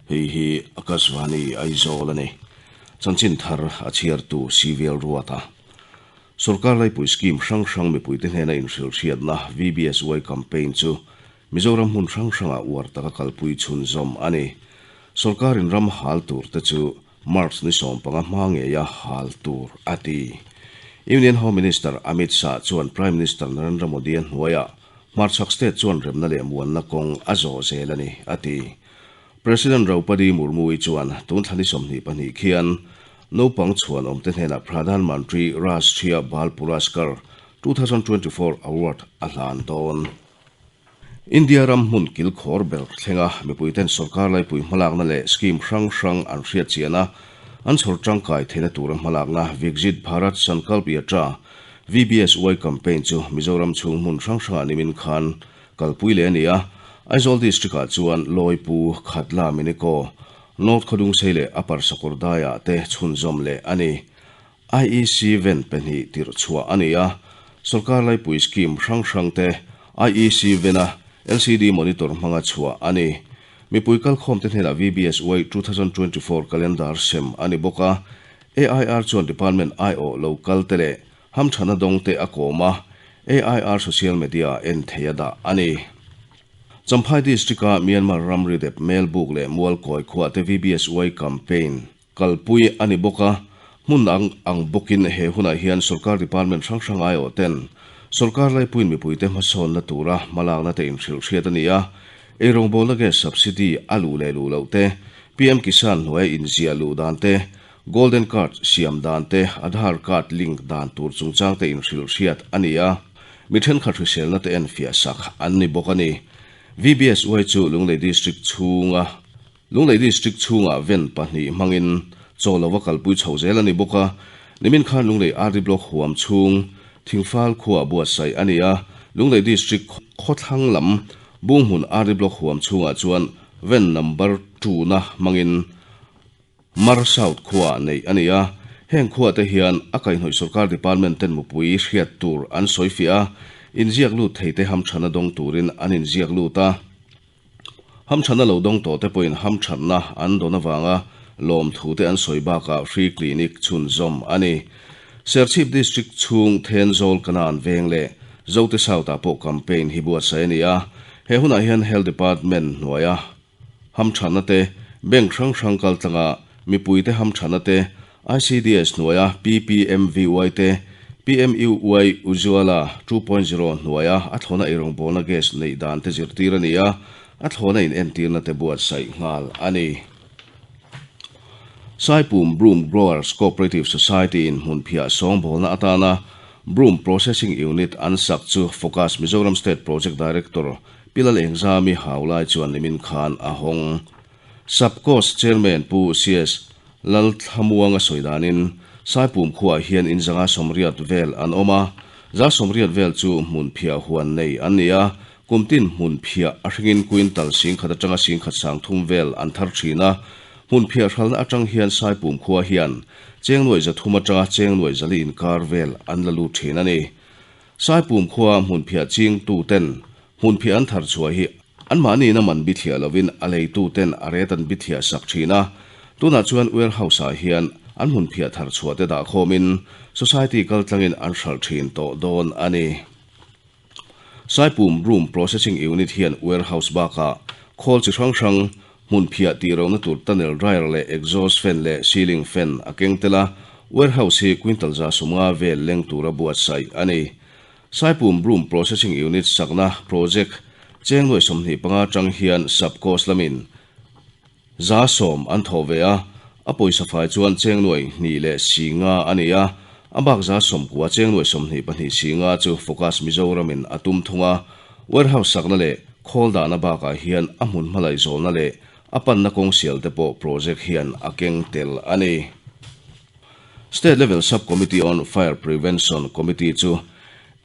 Hei hi Akashvani Aizawl a ni. Chanchin thar a chhiartu CVL Ruata. Sorkar laipui scheme hrang hrang mipuite hnena inhrilhhriatna VBSY campaign chu Mizoram hmun hrang hrangah uar taka kalpui chhunzawm a ni. Sorkarin ram hal tur te chu March ni 15 hma ngeia hal tur a ti. Union Home Minister Amit Shah chuan Prime Minister Narendra Modi-a hnuaiah hmarchhak state chuan remna leh muanna kawng a zawh zel a ni, a ti. President Draupadi Murmu-i chuan tun thla ni 22 khian naupang chhuan awmte hnenah Pradhan Mantri Rashtriya Bal Puraskar 2024 award a hlan dawn. India ram hmun kilkhawr ber thlenga mipuiten sorkar laipui hmalakna leh scheme hrang hrang an hriat chian a, an chhawr tangkai theihna tura hmalakna Viksit Bharat Sankalp Yatra, VBSY, campaign chu Mizoram chhung hmun hrang hrangah nimin khan kalpui leh a ni a. Aizawl District-ah chuan Lawipu, Khatla, Minikaw, North Khawdungsei leh Upper Sakawrdaiah te chhunzawm leh a ni. IEC ven pahnih tirh chhuah a ni a, sorkar laipui scheme hrang hrang te IEC vena LCD monitor hmanga chhuah a ni. Mipui kalkhawmte hnenah VBSY 2024 calendar sem a ni bawk a, AIR chuan department aiawh lo kal te leh hamthana dawng te a kawm a, AIR social media en thei a dah a ni. Champhai District-a Myanmar ramri dep Melbuk leh Mualkawi khuah te VBSY campaign Kalpui a ni bawk a, hmun ang ang bawkin he hunah hian sorkar department hrang hrang aiawh ten sorkar laipuiin mipuite hmasawnna tura hmalakna te inhrilh hriat a ni a, eirawngbawlna gas subsidy a luh leh luh loh te, PM Kisan hnuaia inziah luh dan te, Golden Card siam dan te, Aadhaar card link dan tur chungchang te inhrilh hriat a ni a, mi thenkhat hriselna te enfiah sak an ni bawk a ni. VBSY chu Lunglei District chhunga. Lunglei District chhungah ven pahnih hmangin chaw lova kalpui chho zel a ni bawk a, nimin khan Lunglei RD Block huam chhung Thingfal khuaah buatsaih a ni a, Lunglei District khawthlang lam Bunghmun RD Block huam chhungah chuan ven number two-na hmangin Mar South khuaah neih a ni a, heng khuahte hian a kaihhnawih sorkar department ten mupui hriat tur an sawifiah a, inziak lut theite hamchhana dawng turin an inziak lut a. Hamthatna lo dawng tawhte pawhin hamthatna an dawn avanga lawmthute an sawi bakah Free Clinic chhunzawm a ni. Serchhip District chhung Thenzawl Kanan veng leh Zote South-ah pawh campaign hi buatsaih a ni a. He hunah hian Health Department hnuaia hamthatna te, bank hrang hrang kaltlanga mipuite hamthatna te, ICDS hnuaia PPMVY te, PMUY Ujjwala 2.0 hnuaia a thlawna eirawngbawlna gas neih dan te zirtir a ni a, a thlawna inentirna te buatsaih nghal a ni. Saipum Broom Growers Cooperative Society in hmunphiah sawngbawlna atana Broom Processing Unit an sak chu Focus Mizoram State Project Director Pi Lalengzami Haulai chuan nimin khan a hawng. Sub-Cost Chairman Pu CS Lalthlamuanga sawi danin, Saipum khuaah hian in zanga sawmriat vel an awm a, za sawmriat vel chu hmun phiah huan nei an ni a, kum tin hmun phiah a hringin quintal singkhat atanga singkhat sang thum vel an thar thin a, hmun phiah hralna atang hian Saipum khua hian cheng nuai za thum atanga cheng nuai zali inkar vel an la lut thin a ni. Saipum khua hmun phiah chingtu ten hmun phiah an thar chhuah hi Anmahniin a man bithiah lovin a leituten a ret an bithiah sak thin a, tunah chuan warehouse-ah hian an hmun phiah thar chhuah te dah khawmin society kaltlangin an hralh thin tawh dawn a ni. Saipum Broom Processing Unit hian warehouse bakah khawl chi hrang hrang, hmun phiah tih lohna tur tunnel dryer leh exhaust fan leh ceiling fan a keng tel a, warehouse hi quintal 150 vel leng tura buatsaih a ni. Saipum Broom Processing Unit sakna project cheng nuai 25 atang hian Sub Cost lamin 10% an thawh ve a, a pawisa fai chuan cheng nuai hnih leh si nga a ni a, a bak 90% cheng nuai 22 si nga chu Focus Mizoramin a tum thung a, warehouse sakna leh khawl dahna bakah hian a hmun hmalai zawlna leh a panna kawng sial te pawh project hian a keng tel a ni. State Level Sub-Committee on Fire Prevention Committee chu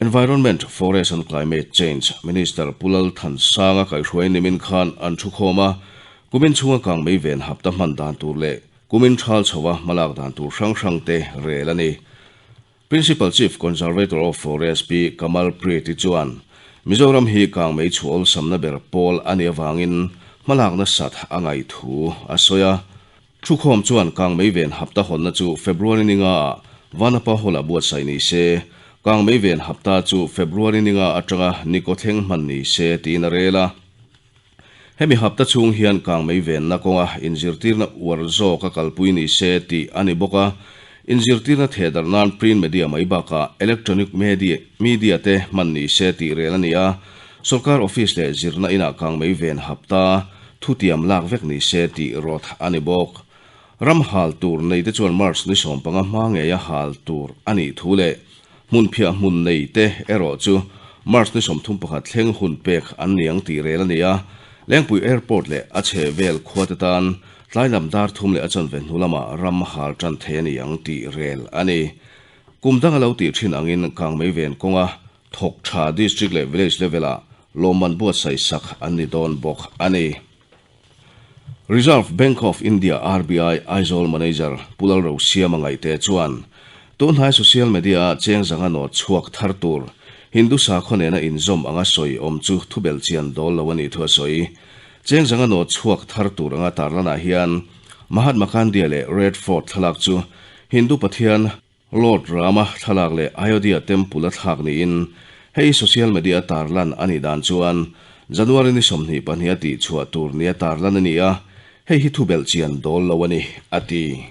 Environment, Forest and Climate Change Minister Pu Lal Thansanga kaihhruai nimin khan an thukhawm a, kumin chhunga kang mei ven hapta hman dan tur leh kumin thal chhova hmalak dan tur hrang hrang te rel a ni. Principal Chief Conservator of Forest Pi Kamal Preeti chuan Mizoram hi kang mei chhuah awlsamna ber pawl a nih avangin hmalakna sat a ngaih thu a sawi a. Thukhawm chuan Kangmei ven hapta hawnna chu February ninga ah Vanapa Hall-ah buatsaih ni se, Kangmei ven hapta chu February ninga atanga ni kawthleng hman ni se tiin a rel a. Hemi hapta chhung hian kangmei venna kawnga inzirtirna uar zawk a kalpui ni se tih a ni bawk a, inzirtirna thehdarh nan print media mai bakah electronic media te hman ni se tih rel a ni a, sawrkar office leh zirna inah kangmei ven hapta thutiam lak vek ni se tih rawt a ni bawk. Ram hal tur neite chuan March ni 15 hma ngeia hal tur a nih thu leh Hmunphiah hmun nei te erawh chu March ni 31 thleng hun pek an ni ang tih rel a ni a, Lengpui Airport leh a chhe vel khua te tan tlai lam dar thum leh a chanve hnu lamah ram hal tan thei a ni ang tih rel a ni. Kum dang a lo tih thin angin Kangmei ven kawnga thawk tha District leh Village level-ah lawmman buatsaih sak an ni dawn bawk a ni. Reserve Bank of India, RBI, Aizawl Manager Pu Lalrosiama ngaihte chuan tunhnai social media-a cheng zanga nawt chhuak thar tur Hindu sakhaw nena inzawm anga sawi awm chu thubel chian dawl lo a nih thu a sawi. Cheng zanga nawt chhuak thar tur anga tarlanah hian Mahatma Gandhi-a leh Red Fort thlalak chu Hindu pathian Lord Rama thlalak leh Ayodhya Temple a thlak niin hei social media tarlan a nih dan chuan January ni 22 a tihchhuah tur nia tarlan a ni a, hei hi thubelh chian dawl lo a ni, a ti.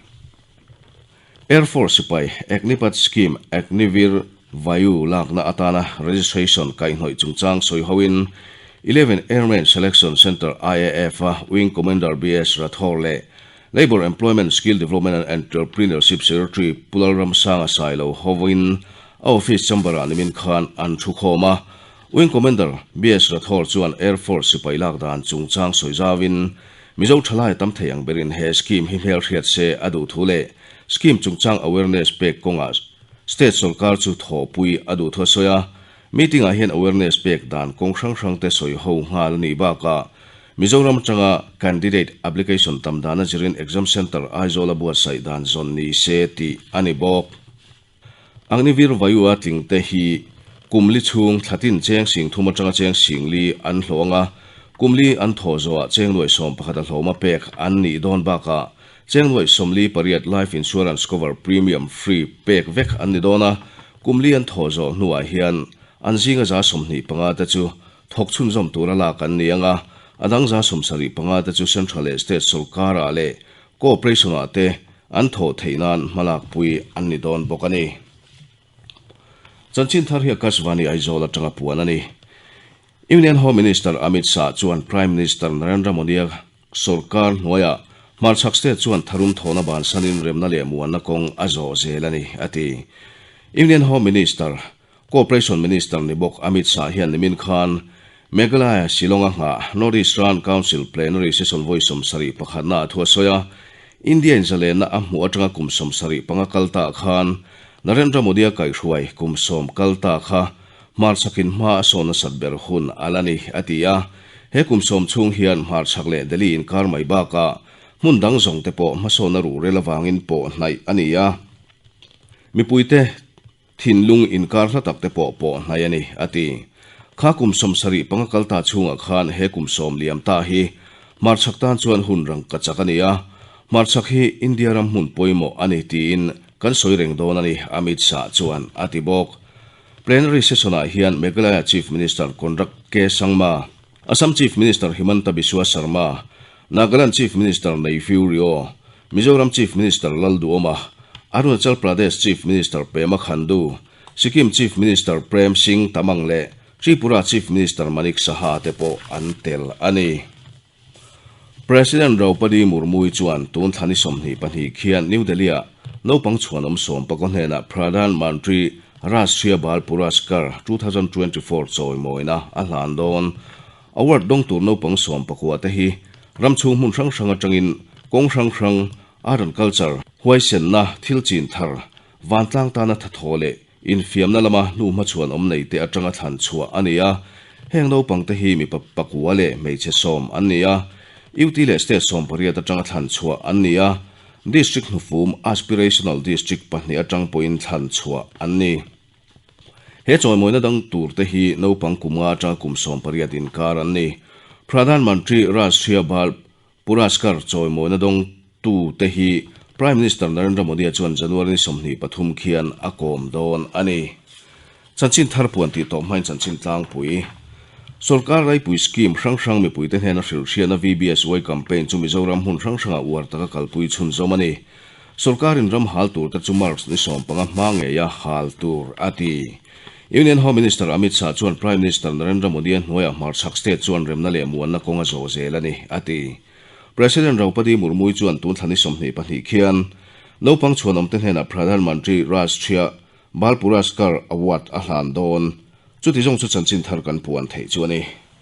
Air Force sipai Agnipath Scheme Agnivir Vayu lakna atana registration kaihhnawih chungchang sawi hoin Eleven Airmen Selection Centre IAF-a Wing Commander BS Rathore leh Labour, Employment, Skill Development and Entrepreneurship Secretary Pu Lalramsanga Sailo hovin a office chamber-ah nimin khan an thu khawm a. Wing Commander BS Rathore chuan Air Force sipai lak dan chungchang sawi zauin Mizo thalai tam thei ang berin he scheme hi hmelhriat se a duh thu leh scheme chungchang awareness pek kawngah state sawrkar chu thawhpui a duh thu a sawi a. Meeting-ah hian awareness pek dan kawng hrang hrangte sawi ho nghal a nih bakah Mizoram atanga candidate application tam dana zirin exam centre Aizawl a buatsaih dan zawn ni se tih a ni bawk. Agnivir Vayu a tling te hi kum li chhung thlatin cheng sing thum atanga cheng sing li an hlawh anga, kum li an thawh zawhah cheng nuaih 11 a hlawma pek an nih dawn bakah cheng nuaih 48 life insurance cover premium free pek vek an ni dawn a, kum li an thawh zawh hnuah hian an zinga 25% te chu Thawk chhunzawm tura lak an ni ang a, a dang 75% te chu Central leh State sawrkarah leh Corporation-ah te an thawh theih nan hmalakpui an ni dawn bawk a ni. Chanchin thar hi Akashvani Aizawl atanga puan a ni. Union Home Minister Amit Shah chuan Prime Minister Narendra Modi-a sawrkar hnuaiah hmarchhak state chuan tharum thawhna bansanin remna leh muanna kawng a zawh zel a ni, a ti. Union Home Minister Cooperation Minister ni bawk Amit Shah hian nimin khan Meghalaya Shillong-a nghah North Eastern Council Plenary Session vawi 71 na a thu a sawi a. India in zalenna a hmuh atanga kum 75 kal ta khan Narendra Modi-a kaihhruai kum 10 kal ta kha hmarchhakin hma a sawn nasat ber hun a la ni, a ti a. He kum 10 chhung hian hmarchhak leh Delhi inkar mai bakah hmun dang zawng te pawh hmasawnna ruhrel avangin pawh hnaih a ni a. Mipuite. Thinlung inkar hla tak te pawh pawh hnai a ni, a ti. Kha kum 75 kal ta chhungah khan he kum 10 liam ta hi hmarchhak tan chuan hun rang ka chak a ni a, hmarchhak hi India ram hmun pawimawh a ni tiin kan sawi reng dawn a ni, Amit Shah chuan a ti bawk. Plenary session-ah hian Meghalaya Chief Minister Conrad K. Sangma, Assam Chief Minister Himanta Biswa Sarma, Nagaland Chief Minister Neiphiu Rio, Mizoram Chief Minister Lalduhoma, Arunachal Pradesh Chief Minister Pema Khandu, Sikkim Chief Minister Prem Singh Tamang leh Tripura Chief Minister Manik Saha te pawh an tel a ni. President Draupadi Murmu-i chuan tun thla ni 22 khian New Delhi-ah naupang chhuanawm 14 hnenah Pradhan Mantri Rashtriya Bal Puraskar 2024 chawimawina a hlan dawn. Award dawng tur naupang 19 te hi ram chhung hmun hrang hrang atangin kawng hrang hrang, art and culture, huaisenna, thil chin thar, vantlang tana thathaw leh infiamna lama hnu hmachhuan awm nei te atanga thlan chhuah a ni a. Heng naupang te hi mipa pakua leh hmeichhe 10 an ni a. UT leh State 18 atanga thlan chhuah an ni a. District hnufum Aspirational District pahnih atang pawhin thlan chhuah an ni. He chawimawina dang tur te hi naupang kum nga atanga kum 18 inkar an ni. Pradhan Mantri Rashtriya Bal Puraskar chawimawina dawngtu te hi Prime Minister Narendra Modi-a chuan January ni 23 khian a kawm dawn a ni. Chanchin thar puan tih tawh hmain chanchin tlangpui. Sorkar Raipui scheme hrang hrang mipuite hnena hrilhhriatna VBSY campaign chu Mizoram hmun hrang hrangah uar taka kalpui chhunzawm a ni. Sorkarin ram hal turte chu March ni 15 hma ngeia hal tur a ti. Union Home Minister Amit Shah chuan Prime Minister Narendra Modi-a hnuaiah hmarchhak state chuan remna leh muanna kawng a zawh zel a ni, a ti. President Draupadi Murmu-i chuan tun thla ni 22 khian naupang chhuanawmte hnenah Pradhan Mantri Rashtriya Bal Puraskar Award a hlan dawn. Chuti zawng chu chanchin thar kan puan theih chu a ni.